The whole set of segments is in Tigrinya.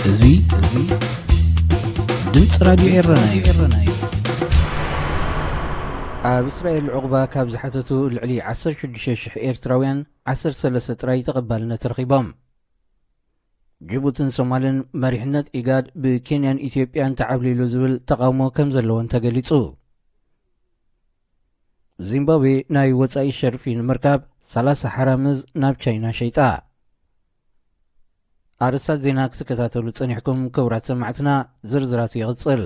እዚ እዚ ድምፂ ራድዮ ኤረና እዩ። ኣብ እስራኤል ዕቑባ ካብ ዝሓተቱ ልዕሊ ዓሰርተ ሽዱሽተ ሽሕ ኤርትራውያን ዓሰርተ ሰለስተ ጥራይ ተቐባልነት ረኺቦም። ጅቡትን ሶማልን መሪሕነት ኢጋድ ብኬንያን ኢትዮጵያን ተዓብሊሉ ዝብል ተቓውሞ ከም ዘለወን ተገሊጹ። ዚምባብዌ ናይ ወጻኢ ሸርፊ ንምርካብ ሰላሳ ሓራምዝ ናብ ቻይና ሸይጣ። ኣርእስታት ዜና ክትከታተሉ ጸኒሕኩም ክቡራት ሰማዕትና፣ ዝርዝራቱ ይቕጽል።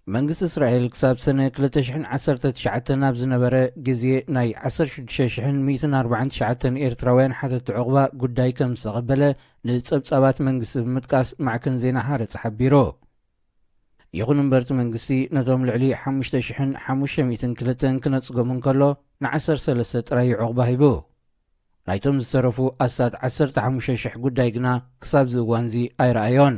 መንግስቲ እስራኤል ክሳብ ሰነ ክልተ ሽሕን ዓሰርተ ትሽዓተን ኣብ ዝነበረ ግዜ ናይ ዓሰርተ ሽዱሽተ ሽሕን ሚእትን ኣርባዓን ትሽዓተን ኤርትራውያን ሓተቲ ዕቑባ ጉዳይ ከም ዝተቐበለ ንጸብጻባት መንግስቲ ብምጥቃስ ማዕከን ዜና ሃረጽ ሓቢሩ። ይኹን እምበር እቲ መንግስቲ ነቶም ልዕሊ ሓሙሽተ ሽሕን ሓሙሽተ ሚእትን ክልተን ክነጽጎም እንከሎ ንዓሰርተ ሰለስተ ጥራይ ዕቑባ ሂቡ። ናይቶም ዝተረፉ ኣስታት ዓሰርተ ሓሙሽተ ሽሕ ጉዳይ ግና ክሳብ እዚ እዋንዚ ኣይረኣዮን።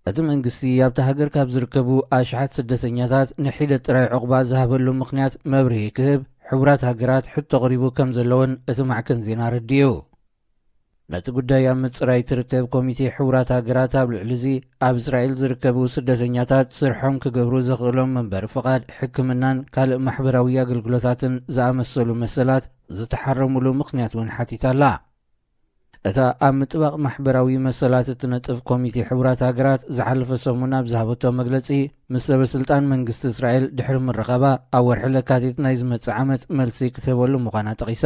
እቲ መንግስቲ ኣብታ ሃገር ካብ ዝርከቡ ኣሽሓት ስደተኛታት ንሒደት ጥራይ ዕቑባ ዝሃበሉ ምኽንያት መብርሂ ክህብ ሕቡራት ሃገራት ሕቶ ኣቕሪቡ ከም ዘለውን እቲ ማዕከን ዜና ኣረዲኡ። ነቲ ጉዳይ ኣብ ምጽራይ ትርከብ ኮሚቴ ሕቡራት ሃገራት ኣብ ልዕሊ እዚ ኣብ እስራኤል ዝርከቡ ስደተኛታት ስርሖም ክገብሩ ዘኽእሎም መንበሪ ፍቓድ፣ ሕክምናን ካልእ ማሕበራዊ ኣገልግሎታትን ዝኣመሰሉ መሰላት ዝተሓረሙሉ ምኽንያት እውን ሓቲታ ኣላ። እታ ኣብ ምጥባቕ ማሕበራዊ መሰላት እትነጥፍ ኮሚቴ ሕቡራት ሃገራት ዝሓለፈ ሰሙን ኣብ ዝሃበቶ መግለጺ፣ ምስ ሰበ ስልጣን መንግስቲ እስራኤል ድሕሪ ምርኻባ ኣብ ወርሒ ለካቲት ናይ ዝመጽእ ዓመት መልሲ ክትህበሉ ምዃና ጠቒሳ።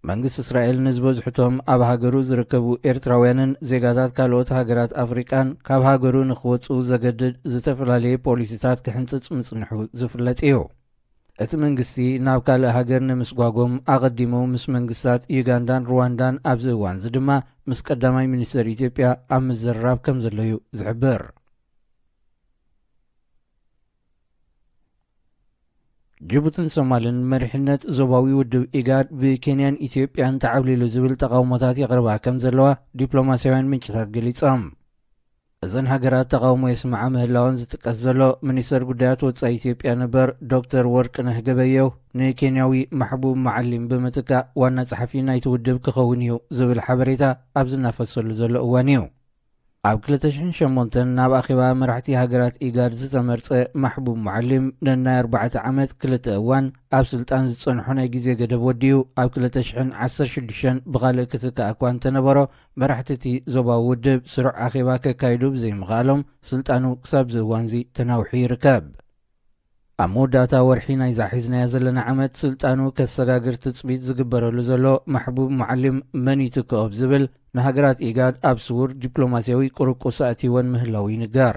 መንግስቲ እስራኤል ንዝበዝሑቶም ኣብ ሃገሩ ዝርከቡ ኤርትራውያንን ዜጋታት ካልኦት ሃገራት ኣፍሪቃን ካብ ሃገሩ ንኽወጽኡ ዘገድድ ዝተፈላለየ ፖሊሲታት ክሕንጽጽ ምጽንሑ ዝፍለጥ እዩ። እቲ መንግስቲ ናብ ካልእ ሃገር ንምስጓጎም ኣቐዲሙ ምስ መንግስታት ዩጋንዳን ሩዋንዳን ኣብዚ እዋንዚ ድማ ምስ ቀዳማይ ሚኒስተር ኢትዮጵያ ኣብ ምዝርራብ ከም ዘሎ እዩ ዝሕብር። ጅቡትን ሶማልን መሪሕነት ዞባዊ ውድብ ኢጋድ ብኬንያን ኢትዮጵያን ተዓብሊሉ ዝብል ተቓውሞታት የቕርባ ከም ዘለዋ ዲፕሎማስያውያን ምንጭታት ገሊጾም። እዘን ሃገራት ተቓውሞ የስምዓ ምህላወን ዝጥቀስ ዘሎ ሚኒስተር ጉዳያት ወጻኢ ኢትዮጵያ ነበር ዶክተር ወርቅነህ ገበየሁ ንኬንያዊ ማሕቡብ መዓሊም ብምትካእ ዋና ጸሓፊ ናይቲ ውድብ ክኸውን እዩ ዝብል ሓበሬታ ኣብ ዝናፈሰሉ ዘሎ እዋን እዩ። ኣብ ክልተ ሽሕን ሸሞንተን ናብ ኣኼባ መራሕቲ ሃገራት ኢጋድ ዝተመርጸ ማሕቡብ መዓሊም ነናይ ኣርባዕተ ዓመት ክልተ እዋን ኣብ ስልጣን ዝጸንሖ ናይ ግዜ ገደብ ወዲኡ ኣብ ክልተ ሽሕን ዓሰርተ ሽዱሽተን ብኻልእ ክትካእ እኳ እንተነበሮ፣ መራሕቲ እቲ ዞባዊ ውድብ ስሩዕ ኣኼባ ከካይዱ ብዘይምኽኣሎም ስልጣኑ ክሳብ እዚ እዋንዚ ተናዊሑ ይርከብ። ኣብ መወዳእታ ወርሒ ናይዛ ሒዝናያ ዘለና ዓመት ስልጣኑ ከሰጋግር ትጽቢት ዝግበረሉ ዘሎ ማሕቡብ መዓሊም መን ይትክኦ ብዝብል ንሃገራት ኢጋድ ኣብ ስዉር ዲፕሎማስያዊ ቁርቁስ ኣእትይወን ምህላው ይንገር።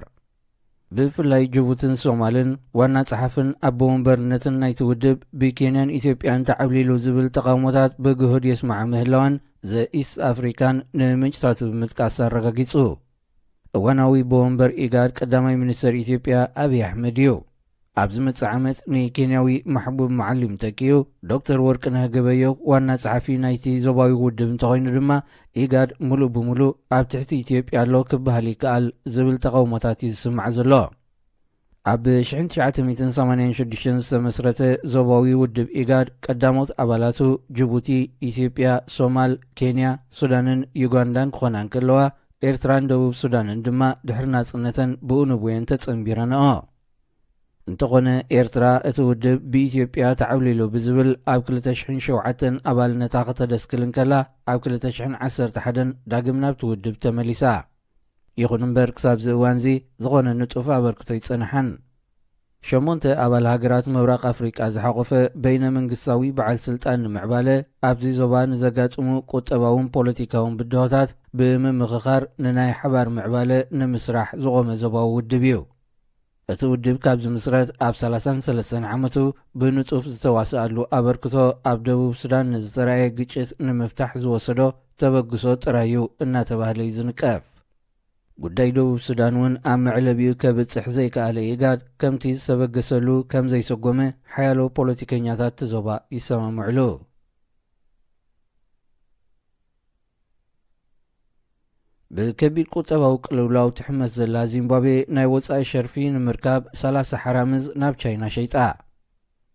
ብፍላይ ጅቡትን ሶማልን ዋና ጸሓፍን ኣቦ ወንበርነትን ናይቲ ውድብ ብኬንያን ኢትዮጵያን ተዓብሊሉ ዝብል ተቓውሞታት ብግሁድ የስምዓ ምህላወን ዘ ኢስት ኣፍሪካን ንምንጭታቱ ብምጥቃስ ኣረጋጊጹ። እዋናዊ ኣቦ ወንበር ኢጋድ ቀዳማይ ሚኒስተር ኢትዮጵያ ኣብይ ኣሕመድ እዩ። ኣብ ዝመጽእ ዓመት ንኬንያዊ ማሕቡብ መዓሊም ተኪኡ ዶክተር ወርቅነህ ገበየሁ ዋና ጸሓፊ ናይቲ ዞባዊ ውድብ እንተኾይኑ ድማ ኢጋድ ሙሉእ ብሙሉእ ኣብ ትሕቲ ኢትዮጵያ ኣሎ ክበሃል ይከኣል ዝብል ተቓውሞታት እዩ ዝስማዕ ዘሎ። ኣብ ሽሕን ትሽዓተ ሚእትን ሰማንያን ሽዱሽተን ዝተመስረተ ዞባዊ ውድብ ኢጋድ ቀዳሞት ኣባላቱ ጅቡቲ፣ ኢትዮጵያ፣ ሶማል፣ ኬንያ፣ ሱዳንን ዩጋንዳን ክኾና እንከለዋ ኤርትራን ደቡብ ሱዳንን ድማ ድሕሪ ናጽነተን ብኡ ንቡየን ተጸንቢረንኦ። እንተኾነ ኤርትራ እቲ ውድብ ብኢትዮጵያ ተዓብሊሉ ብዝብል ኣብ ክልተ ሽሕን ሸውዓተን ኣባልነታ ከተደስክል እንከላ ኣብ ክልተ ሽሕን ዓሰርተ ሓደን ዳግም ናብቲ ውድብ ተመሊሳ። ይኹን እምበር ክሳብ እዚ እዋንዚ ዝኾነ ንጡፍ ኣበርክቶ ኣይጸንሓን። ሸሞንተ ኣባል ሃገራት ምብራቕ ኣፍሪቃ ዝሓቖፈ በይነ መንግስታዊ በዓል ስልጣን ንምዕባለ ኣብዚ ዞባ ንዘጋጥሙ ቁጠባውን ፖለቲካውን ብድሆታት ብምምኽኻር ንናይ ሓባር ምዕባለ ንምስራሕ ዝቖመ ዞባዊ ውድብ እዩ። እቲ ውድብ ካብ ዝምስረት ኣብ ሰላሳን ሰለስተን ዓመቱ ብንጡፍ ዝተዋስኣሉ ኣበርክቶ ኣብ ደቡብ ሱዳን ንዝተራእየ ግጭት ንምፍታሕ ዝወሰዶ ተበግሶ ጥራይ እዩ እናተባህለ እዩ ዝንቀፍ። ጉዳይ ደቡብ ሱዳን እውን ኣብ መዕለቢኡ ከብጽሕ ዘይከኣለ ኢጋድ ከምቲ ዝተበገሰሉ ከም ዘይሰጎመ ሓያሎ ፖለቲከኛታት እቲ ዞባ ይሰማምዕሉ። ብከቢድ ቁጠባዊ ቅልውላው ትሕመስ ዘላ ዚምባብዌ ናይ ወጻኢ ሸርፊ ንምርካብ ሰላሳ ሓራምዝ ናብ ቻይና ሸይጣ።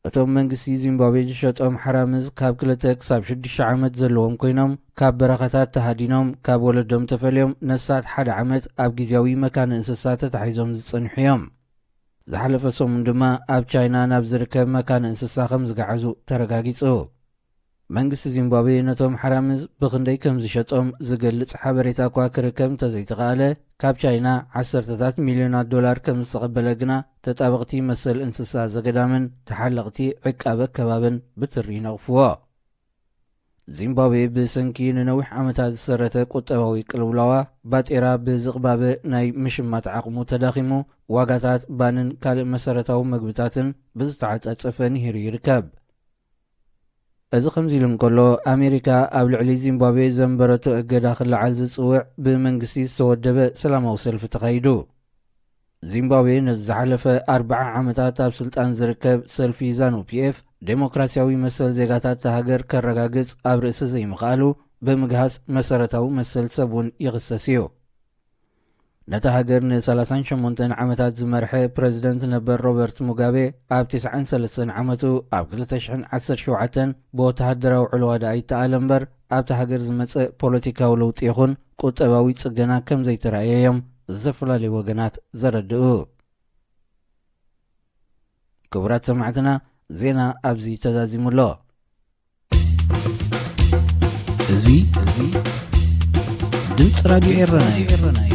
እቶም መንግስቲ ዚምባብዌ ዝሸጦም ሓራምዝ ካብ ክልተ ክሳብ ሽዱሽተ ዓመት ዘለዎም ኮይኖም፣ ካብ በረኻታት ተሃዲኖም፣ ካብ ወለዶም ተፈልዮም ነሳት ሓደ ዓመት ኣብ ግዜያዊ መካነ እንስሳ ተታሒዞም ዝጸንሑ እዮም። ዝሓለፈ ሰሙን ድማ ኣብ ቻይና ናብ ዝርከብ መካነ እንስሳ ከም ዝገዓዙ ተረጋጊጹ። መንግስቲ ዚምባብዌ ነቶም ሓራምዝ ብኽንደይ ከም ዝሸጦም ዝገልጽ ሓበሬታ እኳ ክርከብ እንተዘይተኻእለ፣ ካብ ቻይና ዓሰርተታት ሚልዮናት ዶላር ከም ዝተቐበለ ግና ተጣበቕቲ መሰል እንስሳ ዘገዳምን ተሓለቕቲ ዕቃበ ከባብን ብትሪ ይነቕፍዎ። ዚምባብዌ ብሰንኪ ንነዊሕ ዓመታት ዝሰረተ ቁጠባዊ ቅልውላዋ ባጤራ ብዝቕባበ ናይ ምሽማት ዓቕሙ ተዳኺሙ፣ ዋጋታት ባንን ካልእ መሰረታዊ መግብታትን ብዝተዓጻጸፈ ንሂሩ ይርከብ። እዚ ከምዚ ኢሉ እንከሎ፣ ኣሜሪካ ኣብ ልዕሊ ዚምባብዌ ዘንበረቶ እገዳ ክለዓል ዝጽውዕ ብመንግስቲ ዝተወደበ ሰላማዊ ሰልፊ ተኻይዱ። ዚምባብዌ ነዚ ዝሓለፈ ኣርብዓ ዓመታት ኣብ ስልጣን ዝርከብ ሰልፊ ዛኑ ፒኤፍ፣ ዴሞክራሲያዊ መሰል ዜጋታት እታ ሃገር ከረጋግጽ ኣብ ርእሲ ዘይምኽኣሉ፣ ብምግሃስ መሰረታዊ መሰል ሰብ እውን ይኽሰስ እዩ። ነታ ሃገር ን ሰላሳን ሸሞንተን ዓመታት ዝመርሐ ፕረዚደንት ነበር ሮበርት ሙጋቤ፣ ኣብ ተስዓን ሰለስተን ዓመቱ፣ ኣብ ክልተ ሽሕን ዓሰርተ ሸውዓተን ብወተሃደራዊ ዕልዋ ደኣ ይተኣለ እምበር፣ ኣብታ ሃገር ዝመጸ ፖለቲካዊ ለውጢ ይኹን ቁጠባዊ ጽገና ከም ዘይተራእየ እዮም ዝተፈላለዩ ወገናት ዘረድኡ። ክቡራት ሰማዕትና፣ ዜና ኣብዚ ተዛዚሙ ኣሎ። እዚ፣ እዚ ድምፂ ራድዮ ኤረና እዩ።